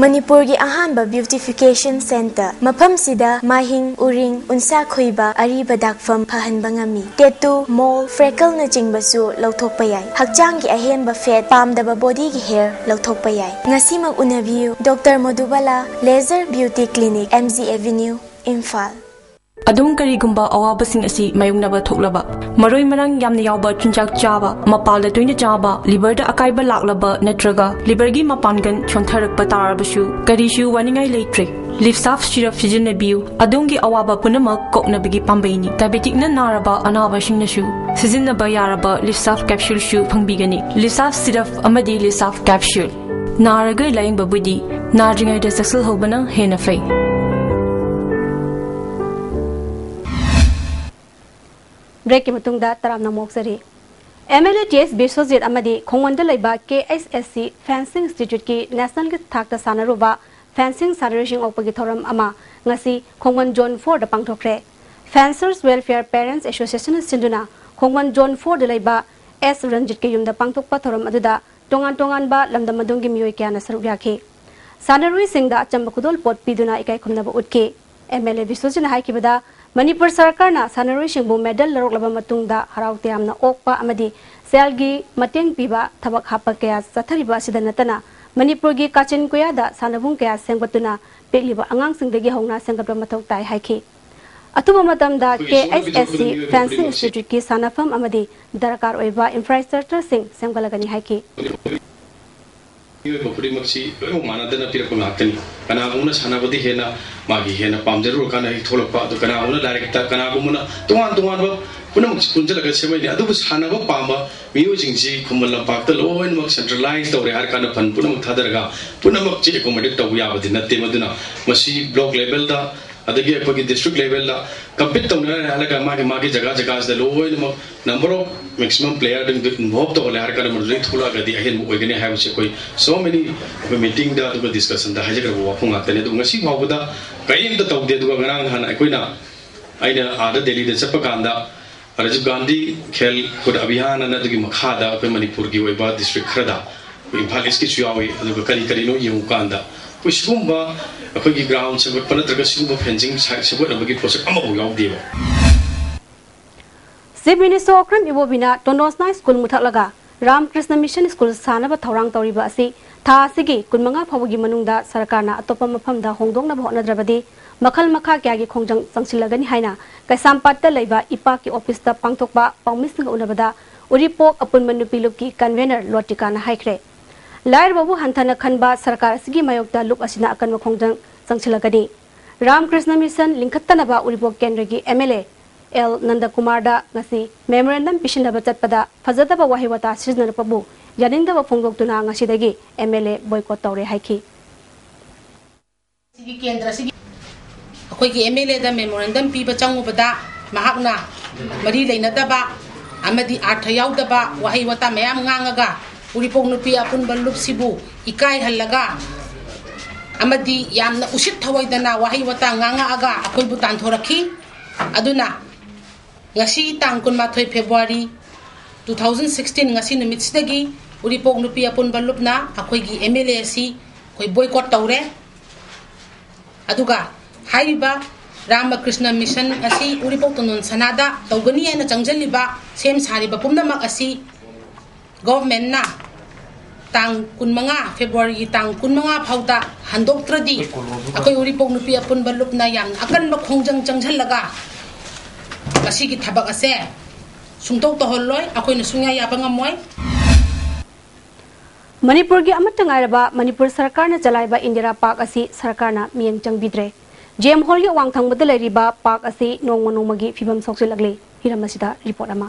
ꯃꯅꯤꯄꯨꯔꯒꯤ ꯑꯍꯥꯟꯕ beautification centre꯫ ꯃꯐꯝꯁꯤꯗ ꯃꯥꯏꯍꯤꯡ, ꯎꯔꯤꯡ, ꯎꯟꯁꯥ ꯈꯣꯏꯕ, ꯑꯔꯤꯕ ꯗꯥꯛꯐꯝ ꯐꯍꯟꯕ ꯉꯝꯃꯤ꯫ Tattoo, mole, freckleꯅꯆꯤꯡꯕꯁꯨ ꯂꯧꯊꯣꯛꯄ ꯌꯥꯏ꯫ ꯍꯛꯆꯥꯡꯒꯤ ꯑꯍꯦꯟꯕ fat, ꯄꯥꯝꯗꯕ bodyꯒꯤ hair ꯂꯧꯊꯣꯛꯄ ꯌꯥꯏ꯫ ꯉꯁꯤꯃꯛ ꯎꯅꯕꯤꯌꯨ꯫ Doctor ꯃꯣꯗꯨꯕꯥꯂꯥ, Laser Beauty Clinic, M G Avenue, Imphal. ꯑꯗꯣꯝ ꯀꯔꯤꯒꯨꯝꯕ ꯑꯋꯥꯕꯁꯤꯡ ꯑꯁꯤ ꯃꯥꯌꯣꯛꯅꯕ ꯊꯣꯛꯂꯕ, ꯃꯔꯣꯏ ꯃꯔꯥꯡ ꯌꯥꯝꯅ ꯌꯥꯎꯕ ꯆꯤꯟꯖꯥꯛ ꯆꯥꯕ, ꯃꯄꯥꯜꯗ ꯇꯣꯏꯅ ꯆꯥꯕ, liverꯗ ꯑꯀꯥꯏꯕ ꯂꯥꯛꯂꯕ ꯅꯠꯇ꯭ꯔꯒ liverꯒꯤ ꯃꯄꯥꯡꯒꯜ ꯁꯣꯟꯊꯔꯛꯄ ꯇꯥꯔꯕꯁꯨ ꯀꯔꯤꯁꯨ ꯋꯥꯅꯤꯡꯉꯥꯏ ꯂꯩꯇ꯭ꯔꯦ꯫ Livsaf syrup ꯁꯤꯖꯤꯟꯅꯕꯤꯌꯨ꯫ ꯑꯗꯣꯝꯒꯤ ꯑꯋꯥꯕ ꯄꯨꯝꯅꯃꯛ ꯀꯣꯛꯅꯕꯒꯤ ꯄꯥꯝꯕꯩꯅꯤ꯫ Diabeticꯅ ꯅꯥꯔꯕ ꯑꯅꯥꯕꯁꯤꯡꯅꯁꯨ ꯁꯤꯖꯤꯟꯅꯕ ꯌꯥꯔꯕ Livsaf capsuleꯁꯨ ꯐꯪꯕꯤꯒꯅꯤ꯫ Livsaf syrup ꯑꯃꯗꯤ Livsaf capsule꯫ ꯅꯥꯔꯒ ꯂꯥꯌꯦꯡꯕꯕꯨꯗꯤ ꯅꯥꯗ꯭ꯔꯤꯉꯩꯗ ꯆꯦꯛꯁꯤꯜꯍꯧꯕꯅ ꯍꯦꯟꯅ ꯐꯩ꯫ Breakꯀꯤ ꯃꯇꯨꯡꯗ ꯇꯔꯥꯝꯅ ꯑꯃꯨꯛ ꯑꯣꯛꯆꯔꯤ꯫ M L A T S Biswajit ꯑꯃꯗꯤ ꯈꯣꯡꯃꯟꯗ ꯂꯩꯕ K S S C Fencing Instituteꯀꯤ nationalꯒꯤ ꯊꯥꯛꯇ ꯁꯥꯟꯅꯔꯨꯕ fencing ꯁꯥꯟꯅꯔꯣꯏꯁꯤꯡ ꯑꯣꯛꯄꯒꯤ ꯊꯧꯔꯝ ꯑꯃ ꯉꯁꯤ ꯈꯣꯡꯃꯟ Zone fourꯗ ꯄꯥꯡꯊꯣꯛꯈ꯭ꯔꯦ꯫ Fencers Welfare Parents Associationꯅ ꯁꯤꯟꯗꯨꯅ ꯈꯣꯡꯃꯟ Zone fourꯗ ꯂꯩꯕ S ꯔꯟꯖꯤꯠꯀꯤ ꯌꯨꯝꯗ ꯄꯥꯡꯊꯣꯛꯄ ꯊꯧꯔꯝ ꯑꯗꯨꯗ ꯇꯣꯉꯥꯟ ꯇꯣꯉꯥꯟꯕ ꯂꯝꯗꯝ ꯑꯗꯨꯒꯤ ꯃꯤꯑꯣꯏ ꯀꯌꯥꯅ ꯁꯔꯨꯛ ꯌꯥꯈꯤ꯫ ꯁꯥꯟꯅꯔꯣꯏꯁꯤꯡꯗ ꯑꯆꯝꯕ ꯈꯨꯗꯣꯜꯄꯣꯠ ꯄꯤꯗꯨꯅ ꯏꯀꯥꯏ ꯈꯨꯝꯅꯕ ꯎꯠꯈꯤ꯫ M L A ꯕꯤꯁ꯭ꯋꯖꯤꯠꯅ ꯍꯥꯏꯈꯤꯕꯗ, ꯃꯅꯤꯄꯨꯔ ꯁꯔꯀꯥꯔꯅ ꯁꯥꯟꯅꯔꯣꯏꯁꯤꯡꯕꯨ ꯃꯦꯗꯜ ꯂꯧꯔꯛꯂꯕ ꯃꯇꯨꯡꯗ ꯍꯔꯥꯎ ꯇꯌꯥꯝꯅ ꯑꯣꯛꯄ ꯑꯃꯗꯤ ꯁꯦꯜꯒꯤ ꯃꯇꯦꯡ ꯄꯤꯕ ꯊꯕꯛ ꯍꯥꯞꯄ ꯀꯌꯥ ꯆꯠꯊꯔꯤꯕ ꯑꯁꯤꯗ ꯅꯠꯇꯅ, ꯃꯅꯤꯄꯨꯔꯒꯤ ꯀꯥꯆꯤꯟ ꯀꯣꯌꯥꯗ ꯁꯥꯟꯅꯕꯨꯡ ꯀꯌꯥ ꯁꯦꯝꯒꯠꯇꯨꯅ ꯄꯤꯛꯂꯤꯕ ꯑꯉꯥꯡꯁꯤꯡꯗꯒꯤ ꯍꯧꯅ ꯁꯦꯝꯒꯠꯄ ꯃꯊꯧ ꯇꯥꯏ ꯍꯥꯏꯈꯤ꯫ ꯑꯊꯨꯕ ꯃꯇꯝꯗ ꯑꯩꯈꯣꯏꯒꯤ ꯁꯣꯝꯗ ꯀꯦ ꯑꯦꯁ ꯑꯦꯁ ꯁꯤ ꯄꯤꯊꯣꯔꯛꯀꯗꯕ ꯃꯤꯑꯣꯏ ꯐꯦꯟꯁꯤꯡ ꯈꯨꯗꯤꯡꯃꯛꯁꯤ ꯏꯟꯁꯇꯤꯇ꯭ꯌꯨꯠꯀꯤ ꯁꯥꯟꯅꯐꯝ ꯑꯃꯗꯤ ꯗꯔꯀꯥꯔ ꯑꯣꯏꯕ ꯏꯟꯐ꯭ꯔꯥꯁ꯭ꯇ꯭ꯔꯛꯆꯔꯁꯤꯡ ꯁꯦꯝꯒꯠꯂꯒꯅꯤ ꯍꯥꯏꯈꯤ꯫ ꯃꯤꯑꯣꯏꯕ ꯈꯨꯗꯤꯡꯃꯛꯁꯤ ꯂꯣꯏꯅꯃꯛ ꯃꯥꯟꯅꯗꯅ ꯄꯤꯔꯛꯄ ꯉꯥꯛꯇꯅꯤ꯫ ꯀꯅꯥꯒꯨꯝꯕꯅ ꯁꯥꯟꯅꯕꯗꯤ ꯍꯦꯟꯅ ꯃꯥꯒꯤ ꯍꯦꯟꯅ ꯄꯥꯝꯖꯔꯨꯔꯀꯥꯟꯗ ꯍꯦꯛ ꯊꯣꯛꯂꯛꯄ, ꯑꯗꯨ ꯀꯅꯥꯒꯨꯝꯕꯅ ꯂꯥꯏꯔꯤꯛꯇ, ꯀꯅꯥꯒꯨꯝꯕꯅ ꯇꯣꯉꯥꯟ ꯇꯣꯉꯥꯟꯕ ꯄꯨꯝꯅꯃꯛꯁꯤ ꯄꯨꯟꯁꯤꯜꯂꯒ ꯁꯦꯝꯃꯛꯏꯅꯤ꯫ ꯑꯗꯨꯕꯨ ꯁꯥꯟꯅꯕ ꯄꯥꯝꯕ ꯃꯤꯑꯣꯏꯁꯤꯡꯁꯤ ꯈꯨꯃꯟ ꯂꯝꯄꯥꯛꯇ ꯂꯣꯏꯅꯃꯛ ꯁꯦꯟꯇ꯭ꯔꯦꯂꯥꯏꯁ ꯇꯧꯔꯦ ꯍꯥꯏꯔ ꯀꯥꯟꯗ ꯐꯟ ꯄꯨꯝꯅꯃꯛ ꯊꯥꯗꯔꯒ ꯄꯨꯝꯅꯃꯛꯁꯤ ꯑꯦꯀꯣꯃꯣꯗꯦꯠ ꯇꯧꯕ ꯌꯥꯕꯗꯤ ꯅꯠꯇꯦ꯫ ꯃꯗꯨꯅ ꯃꯁꯤ ꯕ꯭ꯂꯣꯛ ꯂꯦꯚꯦꯜꯗ ꯑꯗꯒꯤ ꯑꯩꯈꯣꯏꯒꯤ ꯗꯤꯁꯇ꯭ꯔꯤꯛ ꯂꯦꯚꯦꯜꯗ ꯀꯝꯄꯤꯠ ꯇꯧꯅꯔꯦ ꯍꯥꯏꯔꯒ ꯃꯥꯒꯤ ꯃꯥꯒꯤ ꯖꯒꯥ ꯖꯒꯥꯁꯤꯗ ꯂꯣꯏꯅꯃꯛ number of maximum playerꯗꯨ involve ꯇꯧꯍꯜꯂꯦ ꯍꯥꯏꯔ ꯀꯥꯟꯗ ꯃꯗꯨꯗꯩ ꯊꯣꯛꯂꯛꯑꯒꯗꯤ ꯑꯍꯦꯟꯕ ꯑꯣꯏꯒꯅꯤ ꯍꯥꯏꯕꯁꯤ ꯑꯩꯈꯣꯏ so many ꯑꯩꯈꯣꯏ ꯃꯤꯇꯤꯡꯗ ꯑꯗꯨꯒ ꯗꯤꯁꯀꯁꯟꯗ ꯍꯥꯏꯖꯈ꯭ꯔꯕ ꯋꯥꯐꯝ ꯉꯥꯛꯇꯅꯤ꯫ ꯑꯗꯨꯕꯨ ꯉꯁꯤ ꯐꯥꯎꯕꯗ ꯀꯔꯤꯝꯇ ꯇꯧꯗꯦ꯫ ꯑꯗꯨꯒ ꯉꯔꯥꯡ ꯅꯍꯥꯟ ꯑꯩꯈꯣꯏꯅ ꯑꯩꯅ ꯑꯥꯗ ꯗꯦꯜꯂꯤꯗ ꯆꯠꯄ ꯀꯥꯟꯗ ꯔꯥꯖꯤꯕ ꯒꯥꯟꯙꯤ ꯈꯦꯜ ꯀꯨꯗ ꯑꯚꯤꯌꯥꯟ ꯑꯅ ꯑꯗꯨꯒꯤ ꯃꯈꯥꯗ ꯑꯩꯈꯣꯏ ꯃꯅꯤꯄꯨꯔꯒꯤ ꯑꯣꯏꯕ ꯗꯤꯁꯇ꯭ꯔꯤꯛ ꯈꯔꯗ ꯑꯩꯈꯣꯏ ꯏꯝꯐꯥꯜ ꯏꯁꯀꯤꯁꯨ ꯌꯥꯎꯏ꯫ ꯑꯗꯨꯒ ꯀꯔꯤ ꯀꯔꯤꯅꯣ ꯌꯦꯡꯉꯨꯀꯥꯟꯗ ꯑꯩꯈꯣꯏ ꯁꯤꯒꯨꯝꯕ ꯑꯩꯈꯣꯏꯒꯤ ꯒ꯭ꯔꯥꯎꯟ ꯁꯦꯝꯒꯠꯄ ꯅꯠꯇ꯭ꯔꯒ ꯁꯤꯒꯨꯝꯕ ꯐꯦꯟꯁꯤꯡ ꯁꯦꯝꯒꯠꯅꯕꯒꯤ ꯄꯣꯠꯁꯛ ꯑꯃꯐꯥꯎ ꯌꯥꯎꯗꯦꯕ꯫ ꯆꯤꯐ ꯃꯤꯅꯤꯁꯇꯔ ꯑꯣꯀ꯭ꯔꯝ ꯏꯕꯣꯕꯤꯅ ꯇꯣꯟꯗꯣꯟꯁꯅꯥ ꯁ꯭ꯀꯨꯜ ꯃꯨꯊꯠꯂꯒ ꯔꯥꯝꯀ꯭ꯔꯤꯁꯅ ꯃꯤꯁꯟ ꯁ꯭ꯀꯨꯜ ꯁꯥꯅꯕ ꯊꯧꯔꯥꯡ ꯇꯧꯔꯤꯕ ꯑꯁꯤ ꯊꯥ ꯑꯁꯤꯒꯤ ꯀꯨꯟꯃꯉꯥ ꯐꯥꯎꯕꯒꯤ ꯃꯅꯨꯡꯗ ꯁꯔꯀꯥꯔꯅ ꯑꯇꯣꯞꯄ ꯃꯐꯝꯗ ꯍꯣꯡꯗꯣꯛꯅꯕ ꯍꯣꯠꯅꯗ꯭ꯔꯕꯗꯤ ꯃꯈꯜ ꯃꯈꯥ ꯀꯌꯥꯒꯤ ꯈꯣꯡꯖꯪ ꯆꯪꯁꯤꯜꯂꯒꯅꯤ ꯍꯥꯏꯅ ꯀꯩꯁꯥꯝꯄꯥꯠꯇ ꯂꯩꯕ ꯏꯄꯥꯛꯀꯤ ꯑꯣꯐꯤꯁꯇ ꯄꯥꯡꯊꯣꯛꯄ ꯄꯥꯎꯃꯤꯁꯤꯡꯒ ꯎꯅꯕꯗ ꯎꯔꯤꯄꯣꯛ ꯑꯄꯨꯟꯕ ꯅꯨꯄꯤ ꯂꯨꯞꯀꯤ ꯀꯟꯚꯦꯅꯔ ꯂꯣꯇꯤꯀꯥꯅ ꯍꯥꯏꯈ꯭ꯔꯦ꯫ ꯂꯥꯏꯔꯕꯕꯨ ꯍꯟꯊꯅ ꯈꯟꯕ ꯁꯔꯀꯥꯔ ꯑꯁꯤꯒꯤ ꯃꯥꯌꯣꯛꯇ ꯂꯨꯞ ꯑꯁꯤꯅ ꯑꯀꯟꯕ ꯈꯣꯡꯖꯪ ꯆꯪꯁꯤꯜꯂꯒꯅꯤ꯫ ꯔꯥꯝꯀ꯭ꯔꯤꯁꯅ ꯃꯤꯁꯟ ꯂꯤꯡꯈꯠꯇꯅꯕ ꯎꯔꯤꯄꯣꯛ ꯀꯦꯟꯗ꯭ꯔꯒꯤ ꯑꯦꯝ ꯑꯦꯜ ꯑꯦ ꯑꯦꯜ ꯅꯟꯗꯀꯨꯃꯥꯔꯗ ꯉꯁꯤ ꯃꯦꯃꯣꯔꯦꯟꯗꯝ ꯄꯤꯁꯤꯟꯅꯕ ꯆꯠꯄꯗ ꯐꯖꯗꯕ ꯋꯥꯍꯩ ꯋꯥꯇꯥ ꯁꯤꯖꯤꯟꯅꯔꯛꯄꯕꯨ ꯌꯥꯅꯤꯡꯗꯕ ꯐꯣꯡꯗꯣꯛꯇꯨꯅ ꯉꯁꯤꯗꯒꯤ ꯑꯦꯝ ꯑꯦꯜ ꯑꯦ ꯕꯣꯏꯀꯣꯠ ꯇꯧꯔꯦ ꯍꯥꯏꯈꯤ꯫ ꯁꯤꯒꯤ ꯀꯦꯟꯗ꯭ꯔꯁꯤꯒꯤ ꯑꯩꯈꯣꯏꯒꯤ ꯑꯦꯝ ꯑꯦꯜ ꯑꯦꯗ ꯃꯦꯃꯣꯔꯦꯟꯗꯝ ꯄꯤꯕ ꯆꯪꯉꯨꯕꯗ ꯃꯍꯥꯛꯅ ꯃꯔꯤ ꯂꯩꯅꯗꯕ ꯑꯃꯗꯤ ꯑꯥꯔꯊ ꯌꯥꯎꯗꯕ ꯋꯥꯍꯩ ꯋꯥꯇꯥ ꯃꯌꯥꯝ ꯉꯥꯡꯉꯒ ꯎꯔꯤꯄꯣꯛ ꯅꯨꯄꯤ ꯑꯄꯨꯟꯕ ꯂꯨꯞꯁꯤꯕꯨ ꯏꯀꯥꯏꯍꯜꯂꯒ ꯑꯃꯗꯤ ꯌꯥꯝꯅ ꯎꯁꯤꯠ ꯊꯑꯣꯏꯗꯅ ꯋꯥꯍꯩ ꯋꯥꯇꯥ ꯉꯥꯡꯉꯛꯑꯒ ꯑꯩꯈꯣꯏꯕꯨ ꯇꯥꯟꯊꯣꯔꯛꯈꯤ꯫ ꯑꯗꯨꯅ ꯉꯁꯤ ꯇꯥꯡ ꯀꯨꯟꯃꯥꯊꯣꯏ ꯐꯦꯕ꯭ꯔꯨꯋꯥꯔꯤ two thousand sixteen, ꯉꯁꯤ ꯅꯨꯃꯤꯠꯁꯤꯗꯒꯤ ꯎꯔꯤꯄꯣꯛ ꯅꯨꯄꯤ ꯑꯄꯨꯟꯕ ꯂꯨꯞꯅ ꯑꯩꯈꯣꯏꯒꯤ ꯑꯦꯝ ꯑꯦꯜ ꯑꯦ ꯑꯁꯤ ꯑꯩꯈꯣꯏ ꯕꯣꯏꯀꯣꯠ ꯇꯧꯔꯦ꯫ ꯑꯗꯨꯒ ꯍꯥꯏꯔꯤꯕ ꯔꯥꯃꯀ꯭ꯔꯤꯁꯅ ꯃꯤꯁꯟ ꯑꯁꯤ ꯎꯔꯤꯄꯣꯛ ꯇꯣꯟꯗꯣꯟ ꯁꯅꯥꯗ ꯇꯧꯒꯅꯤ ꯍꯥꯏꯅ ꯆꯪꯁꯤꯜꯂꯤꯕ, ꯁꯦꯝ ꯁꯥꯔꯤꯕ ꯄꯨꯝꯅꯃꯛ ꯑꯁꯤ ꯒꯣꯚꯔꯟꯃꯦꯟꯠꯅ ꯇꯥꯡ ꯀꯨꯟꯃꯉꯥ, ꯐꯦꯕ꯭ꯔꯨꯋꯥꯔꯤꯒꯤ ꯇꯥꯡ ꯀꯨꯟꯃꯉꯥ ꯐꯥꯎꯗ ꯍꯟꯗꯣꯛꯇ꯭ꯔꯗꯤ, ꯑꯩꯈꯣꯏ ꯎꯔꯤꯄꯣꯛ ꯅꯨꯄꯤ ꯑꯄꯨꯟꯕ ꯂꯨꯞꯅ ꯌꯥꯝꯅ ꯑꯀꯟꯕ ꯈꯣꯡꯖꯪ ꯆꯪꯁꯤꯜꯂꯒ ꯃꯁꯤꯒꯤ ꯊꯕꯛ ꯑꯁꯦ ꯁꯨꯡꯇꯧ ꯇꯧꯍꯜꯂꯣꯏ, ꯑꯩꯈꯣꯏꯅ ꯁꯨꯡꯌꯥ ꯌꯥꯕ ꯉꯝꯃꯣꯏ꯫ ꯃꯅꯤꯄꯨꯔꯒꯤ ꯑꯃꯠꯇ ꯉꯥꯏꯔꯕ ꯃꯅꯤꯄꯨꯔ ꯁꯔꯀꯥꯔꯅ ꯆꯂꯥꯏꯕ ꯏꯟꯗꯤꯔꯥ ꯄꯥꯔꯛ ꯑꯁꯤ ꯁꯔꯀꯥꯔꯅ ꯃꯤꯠꯌꯦꯡ ꯆꯪꯕꯤꯗ꯭ꯔꯦ꯫ ꯖꯦ ꯑꯦꯝ ꯍꯣꯜꯒꯤ ꯑꯋꯥꯡ ꯊꯪꯕꯗ ꯂꯩꯔꯤꯕ ꯄꯥꯔꯛ ꯑꯁꯤ ꯅꯣꯡꯃ ꯅꯣꯡꯃꯒꯤ ꯐꯤꯕꯝ ꯁꯣꯛꯆꯤꯜꯂꯛꯂꯤ꯫ ꯍꯤꯔꯝ ꯑꯁꯤꯗ ꯔꯤꯄꯣꯔꯠ ꯑꯃ꯫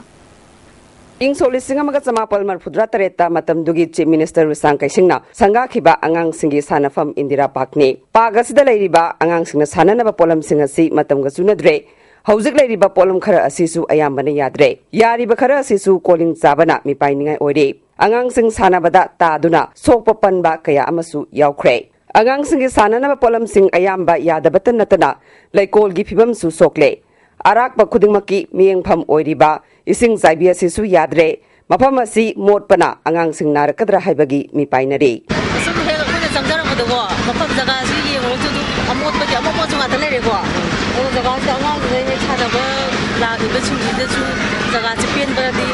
ꯏꯪ ꯁꯣꯛ ꯂꯤꯁꯤꯡ ꯑꯃꯒ ꯆꯃꯥꯄꯜ ꯃꯔꯤꯐꯨꯇꯔꯥ ꯇꯔꯦꯠꯇ ꯃꯇꯝꯗꯨꯒꯤ ꯆꯤꯐ ꯃꯤꯅꯤꯁꯇꯔ ꯔꯨꯆꯥꯡ ꯀꯩꯁꯤꯡꯅ ꯁꯪꯒꯥꯈꯤꯕ ꯑꯉꯥꯡꯁꯤꯡꯒꯤ ꯁꯥꯟꯅꯐꯝ ꯏꯟꯗꯤꯔꯥ ꯄꯥꯔꯛꯅꯤ꯫ ꯄꯥꯔꯛ ꯑꯁꯤꯗ ꯂꯩꯔꯤꯕ ꯑꯉꯥꯡꯁꯤꯡꯅ ꯁꯥꯟꯅꯅꯕ ꯄꯣꯠꯂꯝꯁꯤꯡ ꯑꯁꯤ ꯃꯇꯝꯒ ꯆꯨꯅꯗ꯭ꯔꯦ꯫ ꯍꯧꯖꯤꯛ ꯂꯩꯔꯤꯕ ꯄꯣꯠꯂꯝ ꯈꯔ ꯑꯁꯤꯁꯨ ꯑꯌꯥꯝꯕꯅ ꯌꯥꯗ꯭ꯔꯦ꯫ ꯌꯥꯔꯤꯕ ꯈꯔ ꯑꯁꯤꯁꯨ ꯀꯣꯂꯤꯡ ꯆꯥꯕꯅ ꯃꯤꯄꯥꯏꯅꯤꯡꯉꯥꯏ ꯑꯣꯏꯔꯦ꯫ ꯑꯉꯥꯡꯁꯤꯡ ꯁꯥꯟꯅꯕꯗ ꯇꯥꯗꯨꯅ ꯁꯣꯛꯄ ꯄꯟꯕ ꯀꯌꯥ ꯑꯃꯁꯨ ꯌꯥꯎꯈ꯭ꯔꯦ꯫ ꯑꯉꯥꯡꯁꯤꯡꯒꯤ ꯁꯥꯟꯅꯅꯕ ꯄꯣꯠꯂꯝꯁꯤꯡ ꯑꯌꯥꯝꯕ ꯌꯥꯗꯕꯇ ꯅꯠꯇꯅ, ꯂꯩꯀꯣꯜꯒꯤ ꯐꯤꯕꯝꯁꯨ ꯁꯣꯛꯂꯦ꯫ ꯑꯔꯥꯛꯄ ꯈꯨꯗꯤꯡꯃꯛꯀꯤ ꯃꯤꯠꯌꯦꯡꯐꯝ ꯑꯣꯏꯔꯤꯕ ꯏꯁꯤꯡ ꯆꯥꯏꯕꯤ ꯑꯁꯤꯁꯨ ꯌꯥꯗ꯭ꯔꯦ꯫ ꯃꯐꯝ ꯑꯁꯤ ꯃꯣꯠꯄꯅ ꯑꯉꯥꯡꯁꯤꯡ ꯅꯥꯔꯛꯀꯗ꯭ꯔꯥ ꯍꯥꯏꯕꯒꯤ ꯃꯤꯄꯥꯏꯅꯔꯤ꯫ ꯑꯁꯨꯝ ꯍꯦꯛ ꯑꯩꯈꯣꯏꯅ ꯆꯪꯖꯔꯛꯄꯗꯀꯣ, ꯃꯐꯝ ꯖꯒꯥꯁꯤ ꯌꯦꯡꯉꯨꯔꯁꯨ ꯑꯗꯨꯝ ꯑꯃꯣꯠꯄꯒꯤ ꯑꯃꯣꯠꯄꯁꯨ ꯉꯥꯛꯇ ꯂꯩꯔꯦꯀꯣ꯫ ꯑꯗꯣ ꯖꯒꯥꯁꯤꯗ ꯑꯉꯥꯡꯁꯤꯡꯗ ꯍꯦꯛ ꯁꯥꯟꯅꯕ ꯂꯥꯛꯂꯤꯕꯁꯤꯡꯁꯤꯗꯁꯨ ꯖꯒꯥꯁꯤ ꯄꯦꯟꯕꯗꯤ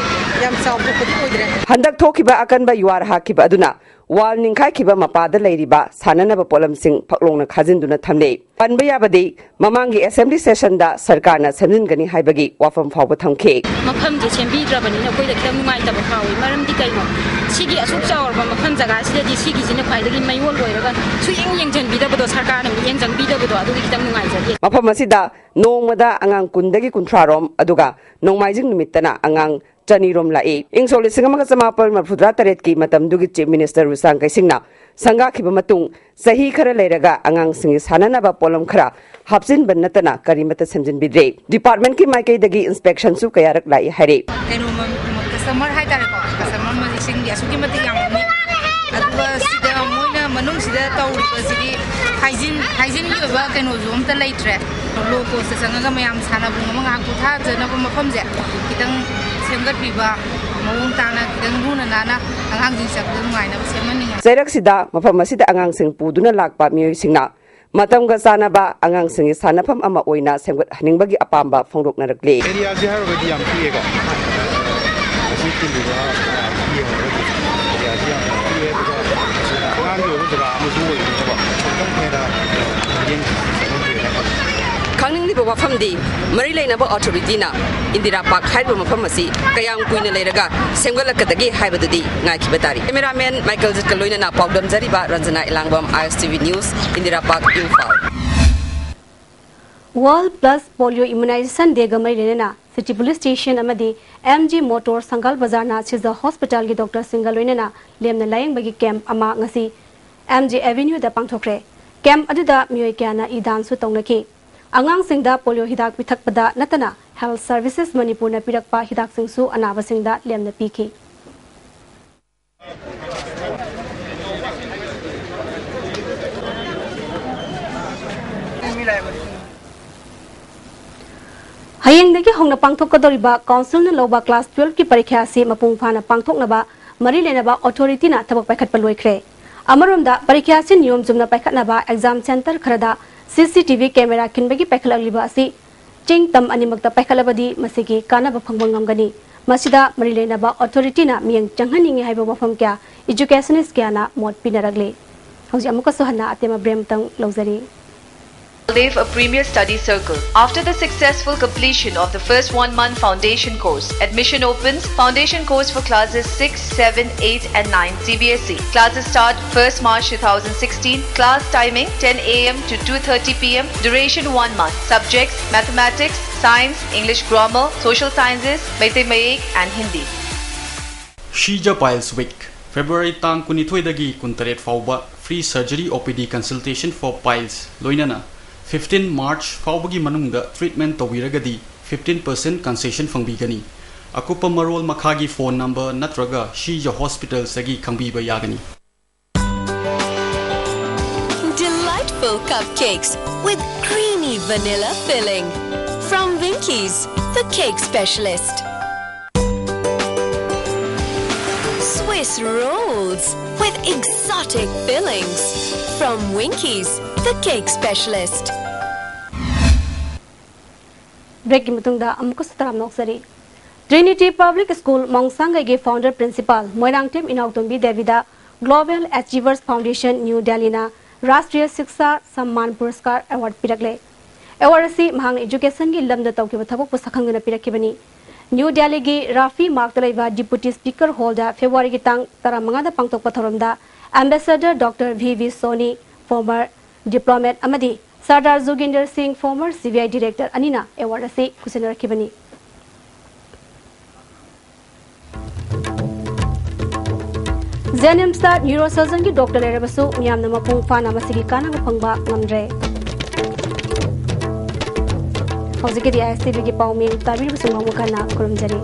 ꯌꯥꯝ ꯆꯥꯎꯊꯣꯛꯄꯗꯤ ꯑꯣꯏꯗ꯭ꯔꯦ꯫ ꯍꯟꯗꯛ ꯊꯣꯛꯈꯤꯕ ꯑꯀꯟꯕ ꯌꯨꯍꯥꯔ ꯍꯥꯛꯈꯤꯕ ꯑꯗꯨꯅ ꯋꯥꯜ ꯅꯤꯡꯈꯥꯏꯈꯤꯕ ꯃꯄꯥꯗ ꯂꯩꯔꯤꯕ ꯁꯥꯟꯅꯅꯕ ꯄꯣꯠꯂꯝꯁꯤꯡ ꯐꯛꯂꯣꯡꯅ ꯈꯥꯖꯤꯟꯗꯨꯅ ꯊꯝꯂꯦ꯫ ꯄꯟꯕ ꯌꯥꯕꯗꯤ, ꯃꯃꯥꯡꯒꯤ ꯑꯦꯁꯦꯝꯕ꯭ꯂꯤ ꯁꯦꯁꯟꯗ ꯁꯔꯀꯥꯔꯅ ꯁꯦꯝꯖꯤꯟꯒꯅꯤ ꯍꯥꯏꯕꯒꯤ ꯋꯥꯐꯝ ꯐꯥꯎꯕ ꯊꯝꯈꯤ꯫ ꯃꯐꯝꯁꯦ ꯁꯦꯝꯕꯤꯗ꯭ꯔꯕꯅꯤꯅ ꯑꯩꯈꯣꯏꯗ ꯈꯤꯇꯪ ꯅꯨꯡꯉꯥꯏꯇꯕ ꯐꯥꯎꯏ꯫ ꯃꯔꯝꯗꯤ ꯀꯩꯅꯣ? ꯁꯤꯒꯤ ꯑꯁꯨꯛ ꯆꯥꯎꯔꯕ ꯃꯐꯝ ꯖꯒꯥꯁꯤꯗꯗꯤ ꯁꯤꯒꯤꯁꯤꯅ ꯈ꯭ꯋꯥꯏꯗꯒꯤ ꯃꯌꯣꯜ ꯑꯣꯏꯔꯒ ꯁꯨꯌꯦꯡ ꯌꯦꯡꯁꯤꯟꯕꯤꯗꯕꯗꯣ, ꯁꯔꯀꯥꯔꯅ ꯃꯤꯠꯌꯦꯡ ꯆꯪꯕꯤꯗꯕꯗꯣ, ꯑꯗꯨꯒꯤ ꯈꯤꯇꯪ ꯅꯨꯡꯉꯥꯏꯖꯗꯦ꯫ ꯃꯐꯝ ꯑꯁꯤꯗ ꯅꯣꯡꯃꯗ ꯑꯉꯥꯡ ꯀꯨꯟꯗꯒꯤ ꯀꯨꯟꯊ꯭ꯔꯥ ꯔꯣꯝ, ꯑꯗꯨꯒ ꯅꯣꯡꯃꯥꯏꯖꯤꯡ ꯅꯨꯃꯤꯠꯇꯅ ꯑꯉꯥꯡ ꯆꯅꯤ ꯔꯣꯝ ꯂꯥꯛꯏ꯫ ꯏꯪ ꯁꯣꯛ ꯂꯤꯁꯤꯡ ꯑꯃꯒ ꯆꯃꯥꯄꯜ ꯃꯔꯤꯐꯨꯇꯔꯥ ꯇꯔꯦꯠꯀꯤ ꯃꯇꯝꯗꯨꯒꯤ ꯆꯤꯐ ꯃꯤꯅꯤꯁꯇꯔ ꯔꯨꯆꯥꯡ ꯀꯩꯁꯤꯡꯅ ꯁꯪꯒꯥꯈꯤꯕ ꯃꯇꯨꯡ, ꯆꯍꯤ ꯈꯔ ꯂꯩꯔꯒ ꯑꯉꯥꯡꯁꯤꯡꯒꯤ ꯁꯥꯟꯅꯅꯕ ꯄꯣꯠꯂꯝ ꯈꯔ ꯍꯥꯞꯆꯤꯟꯕ ꯅꯠꯇꯅ ꯀꯔꯤꯃꯠꯇ ꯁꯦꯝꯖꯤꯟꯕꯤꯗ꯭ꯔꯦ꯫ ꯗꯤꯄꯥꯔꯠꯃꯦꯟꯠꯀꯤ ꯃꯥꯏꯀꯩꯗꯒꯤ ꯏꯟꯁꯄꯦꯛꯁꯟꯁꯨ ꯀꯌꯥꯔꯛ ꯂꯥꯛꯏ ꯍꯥꯏꯔꯤ꯫ ꯀꯩꯅꯣ, ꯃ-, ꯃ-, ꯀꯁꯇꯃꯔ ꯍꯥꯏꯇꯥꯔꯦꯀꯣ, ꯀꯁꯇꯃꯔ ꯃꯁꯤꯡꯗꯤ ꯑꯁꯨꯛꯀꯤ ꯃꯇꯤꯛ ꯌꯥꯝꯃꯤ꯫ ꯑꯗꯨꯒ ꯁꯤꯗ ꯃꯣꯏꯅ ꯃꯅꯨꯡꯁꯤꯗ ꯇꯧꯔꯤꯕꯁꯤꯗꯤ ꯍꯥꯏꯖꯤꯟ, ꯍꯥꯏꯖꯤꯟꯒꯤ ꯑꯣꯏꯕ ꯀꯩꯅꯣꯁꯨ ꯑꯝꯇ ꯂꯩꯇ꯭ꯔꯦ꯫ ꯂꯣ ꯀꯣꯁꯇ ꯆꯪꯉꯒ ꯃꯌꯥꯝ ꯁꯥꯟꯅꯕꯨꯡ ꯑꯃ ꯉꯥꯏꯍꯥꯛ ꯄꯣꯊꯥꯖꯅꯕ ꯃꯐꯝꯁꯦ ꯈꯤꯇꯪ ꯁꯦꯝꯒꯠꯄꯤꯕ, ꯃꯑꯣꯡ ꯇꯥꯅ ꯈꯤꯇꯪ ꯂꯨꯅ ꯅꯥꯟꯅ ꯑꯉꯥꯡꯁꯤꯡ ꯆꯠꯄꯗ ꯅꯨꯡꯉꯥꯏꯅꯕ ꯁꯦꯝꯍꯟꯅꯤꯡꯉꯦ꯫ ꯆꯩꯔꯛꯁꯤꯗ ꯃꯐꯝ ꯑꯁꯤꯗ ꯑꯉꯥꯡꯁꯤꯡ ꯄꯨꯗꯨꯅ ꯂꯥꯛꯄ ꯃꯤꯑꯣꯏꯁꯤꯡꯅ ꯃꯇꯝꯒ ꯆꯥꯟꯅꯕ ꯑꯉꯥꯡꯁꯤꯡꯒꯤ ꯁꯥꯟꯅꯐꯝ ꯑꯃ ꯑꯣꯏꯅ ꯁꯦꯝꯒꯠꯍꯟꯅꯤꯡꯕꯒꯤ ꯑꯄꯥꯝꯕ ꯐꯣꯡꯗꯣꯛꯅꯔꯛꯂꯤ꯫ ꯑꯦꯔꯤꯌꯥꯁꯤ ꯍꯥꯏꯔꯨꯔꯒꯗꯤ ꯌꯥꯝ ꯄꯤꯛꯑꯦꯀꯣ꯫ ꯑꯁꯤ ꯇꯤꯜꯂꯤꯕ ꯃꯌꯥꯝꯁꯤ ꯌꯦꯡꯉꯨꯔꯒꯗꯤ ꯑꯦꯔꯤꯌꯥꯁꯤ ꯌꯥꯝ ꯄꯤꯛꯑꯦ, ꯑꯗꯨꯒ ꯑꯉꯥꯡꯒꯤ ꯑꯣꯏꯕ ꯖꯒꯥ ꯑꯃꯁꯨ ꯑꯣꯏꯕꯅꯤꯅꯀꯣ, ꯈꯤꯇꯪ ꯍꯦꯟꯅ ꯌꯦꯡ ꯈꯪꯅꯤꯡꯂꯤꯕ ꯋꯥꯐꯝꯗꯤ, ꯃꯔꯤ ꯂꯩꯅꯕ ꯑꯣꯊꯣꯔꯤꯇꯤꯅ ꯏꯟꯗꯤꯔꯥ ꯄꯥꯔꯛ ꯍꯥꯏꯔꯤꯕ ꯃꯐꯝ ꯑꯁꯤ ꯀꯌꯥꯝ ꯀꯨꯏꯅ ꯂꯩꯔꯒ ꯁꯦꯝꯒꯠꯂꯛꯀꯗꯒꯦ ꯍꯥꯏꯕꯗꯨꯗꯤ ꯉꯥꯏꯈꯤꯕ ꯇꯥꯔꯤ꯫ ꯀꯦꯃꯦꯔꯥꯃꯦꯟ ꯃꯥꯏꯀꯦꯜ ꯖꯤꯠꯀ ꯂꯣꯏꯅꯅ ꯄꯥꯎꯗꯝꯖꯔꯤꯕ Ranjana Elangbam, I S T V news, Indira park, Imphal. World Plus Polio Immunization Day ꯒ ꯃꯔꯤ ꯂꯩꯅꯅ ꯁꯤꯇꯤ ꯄꯨꯂꯤꯁ ꯁ꯭ꯇꯦꯁꯟ ꯑꯃꯗꯤ ꯑꯦꯝ ꯖꯤ ꯃꯣꯇꯣꯔ ꯁꯪꯒꯥꯜ ꯕꯖꯥꯔꯅ ꯁꯤꯖ ꯍꯣꯁꯄꯤꯇꯥꯜꯒꯤ ꯗꯣꯛꯇꯔꯁꯤꯡꯒ ꯂꯣꯏꯅꯅ ꯂꯦꯝꯅ ꯂꯥꯌꯦꯡꯕꯒꯤ ꯀꯦꯝꯞ ꯑꯃ ꯉꯁꯤ ꯑꯦꯝ ꯖꯤ ꯑꯦꯚꯦꯅ꯭ꯌꯨꯗ ꯄꯥꯡꯊꯣꯛꯈ꯭ꯔꯦ꯫ ꯀꯦꯝꯞ ꯑꯗꯨꯗ ꯃꯤꯑꯣꯏ ꯀꯌꯥꯅ ꯏ ꯗꯥꯟꯁꯨ ꯇꯧꯅꯈꯤ꯫ ꯑꯉꯥꯡꯁꯤꯡꯗ ꯄꯣꯂꯤꯑꯣ ꯍꯤꯗꯥꯛ ꯄꯤꯊꯛꯄꯗ ꯅꯠꯇꯅ Health Services ꯃꯅꯤꯄꯨꯔꯅ ꯄꯤꯔꯛꯄ ꯍꯤꯗꯥꯛꯁꯤꯡꯁꯨ ꯑꯅꯥꯕꯁꯤꯡꯗ ꯂꯦꯝꯅ ꯄꯤꯈꯤ꯫ ꯍꯌꯦꯡꯗꯒꯤ ꯍꯧꯅ ꯄꯥꯡꯊꯣꯛꯀꯗꯧꯔꯤꯕ ꯀꯥꯎꯟꯁꯤꯜꯅ ꯂꯧꯕ ꯀ꯭ꯂꯥꯁ ꯇꯨꯋꯦꯜꯐꯀꯤ ꯄꯔꯤꯈ꯭ꯌꯥ ꯑꯁꯤ ꯃꯄꯨꯡ ꯐꯥꯅ ꯄꯥꯡꯊꯣꯛꯅꯕ ꯃꯔꯤ ꯂꯩꯅꯕ ꯑꯣꯊꯣꯔꯤꯇꯤꯅ ꯊꯕꯛ ꯄꯥꯏꯈꯠꯄ ꯂꯣꯏꯈ꯭ꯔꯦ꯫ ꯑꯃꯔꯣꯝꯗ, ꯄꯔꯤꯈ꯭ꯌꯥ ꯑꯁꯤ ꯅꯤꯌꯣꯝ ꯆꯨꯝꯅ ꯄꯥꯏꯈꯠꯅꯕ ꯑꯦꯛꯖꯥꯝ ꯁꯦꯟꯇꯔ ꯈꯔꯗ ꯁꯤ ꯁꯤ ꯇꯤ ꯚꯤ ꯀꯦꯃꯦꯔꯥ ꯈꯤꯟꯕꯒꯤ ꯄꯥꯏꯈꯠꯂꯛꯂꯤꯕ ꯑꯁꯤ ꯆꯤꯡ ꯇꯝ ꯑꯅꯤꯃꯛꯇ ꯄꯥꯏꯈꯠꯂꯕꯗꯤ ꯃꯁꯤꯒꯤ ꯀꯥꯟꯅꯕ ꯐꯪꯕ ꯉꯝꯒꯅꯤ꯫ ꯃꯁꯤꯗ ꯃꯔꯤ ꯂꯩꯅꯕ ꯑꯣꯊꯣꯔꯤꯇꯤꯅ ꯃꯤꯠꯌꯦꯡ ꯆꯪꯍꯟꯅꯤꯡꯏ ꯍꯥꯏꯕ ꯋꯥꯐꯝ ꯀꯌꯥ ꯏꯖꯨꯀꯦꯁꯅꯤꯁ ꯀꯌꯥꯅ ꯃꯣꯠ ꯄꯤꯅꯔꯛꯂꯤ꯫ ꯍꯧꯖꯤꯛ ꯑꯃꯨꯛꯀꯁꯨ ꯍꯟꯅ ꯑꯇꯦꯝꯕ ꯕ꯭ꯔꯦꯝꯇꯪ ꯂꯧꯖꯔꯤ꯫ Baldev, a premier study circle. After the successful completion of the first one-month foundation course, admission opens. Foundation course for classes six, seven, eight and nine, C B S E. Classes start first March two thousand sixteen. Class timing ten A M to two thirty P M. Duration one month. Subjects: mathematics, science, English grammar, social sciences, Meitei Mayek and Hindi. Shija Piles Week, February ꯇꯥꯡ ꯀꯨꯟꯅꯤꯊꯣꯏꯗꯒꯤ ꯀꯨꯟꯇꯔꯦꯠ ꯐꯥꯎꯕ free surgery O P D consultation for piles, ꯂꯣꯏꯅꯅ fifteen March ꯐꯥꯎꯕꯒꯤ ꯃꯅꯨꯡꯗ treatment ꯇꯧꯕꯤꯔꯒꯗꯤ fifteen percent concession ꯐꯪꯕꯤꯒꯅꯤ꯫ ꯑꯀꯨꯞꯄ ꯃꯔꯣꯜ ꯃꯈꯥꯒꯤ phone number ꯅꯠꯇ꯭ꯔꯒ ꯁꯤꯖ Hospitals ꯇꯒꯤ ꯈꯪꯕꯤꯕ ꯌꯥꯒꯅꯤ꯫ Delightful cupcakes with creamy vanilla filling. From Winkies, the cake specialist. Swiss rolls with exotic fillings from Winkies, the cake specialist. Breakꯀꯤ ꯃꯇꯨꯡꯗ ꯑꯃꯨꯛꯀꯁꯨ ꯇꯔꯥꯝꯅ ꯑꯣꯛꯆꯔꯤ꯫ Trinity Public School ꯃꯣꯡꯁꯥꯡꯒꯩꯒꯤ founder principal Moirangthem ꯏꯅꯥꯎꯇꯣꯝꯕꯤ ꯗꯦꯕꯤꯗ Global Achievers Foundation New Delhiꯅ Rashtriya Shiksha Samman Puraskar Award ꯄꯤꯔꯛꯂꯦ꯫ Award ꯑꯁꯤ ꯃꯍꯥꯛꯅ educationꯒꯤ ꯂꯝꯗ ꯇꯧꯈꯤꯕ ꯊꯕꯛꯄꯨ ꯁꯛꯈꯪꯗꯨꯅ ꯄꯤꯔꯛꯈꯤꯕꯅꯤ꯫ New Delhiꯒꯤ Rafi ꯃꯥꯔꯛꯇ ꯂꯩꯕ Deputy Speaker Hallꯗ Februaryꯒꯤ ꯇꯥꯡ ꯇꯔꯥꯃꯉꯥꯗ ꯄꯥꯡꯊꯣꯛꯄ ꯊꯧꯔꯝꯗ Ambassador Doctor V V Soni, former diplomat ꯑꯃꯗꯤ Sardar Joginder Singh, former C B I director ꯑꯅꯤꯅ award ꯑꯁꯤ ꯈꯨꯠꯁꯤꯟꯅꯔꯛꯈꯤꯕꯅꯤ꯫ JNIMSꯇ neurosurgeonꯒꯤ doctor ꯂꯩꯔꯕꯁꯨ ꯃꯤꯌꯥꯝꯅ ꯃꯄꯨꯡ ꯐꯥꯅ ꯃꯁꯤꯒꯤ ꯀꯥꯟꯅꯕ ꯐꯪꯕ ꯉꯝꯗ꯭ꯔꯦ꯫ ꯍꯧꯖꯤꯛꯀꯤꯗꯤ ISTVꯒꯤ ꯄꯥꯎꯃꯤ ꯇꯥꯕꯤꯔꯤꯕꯁꯤꯡ ꯃꯈꯥ ꯈꯨꯔꯨꯝꯖꯔꯤ꯫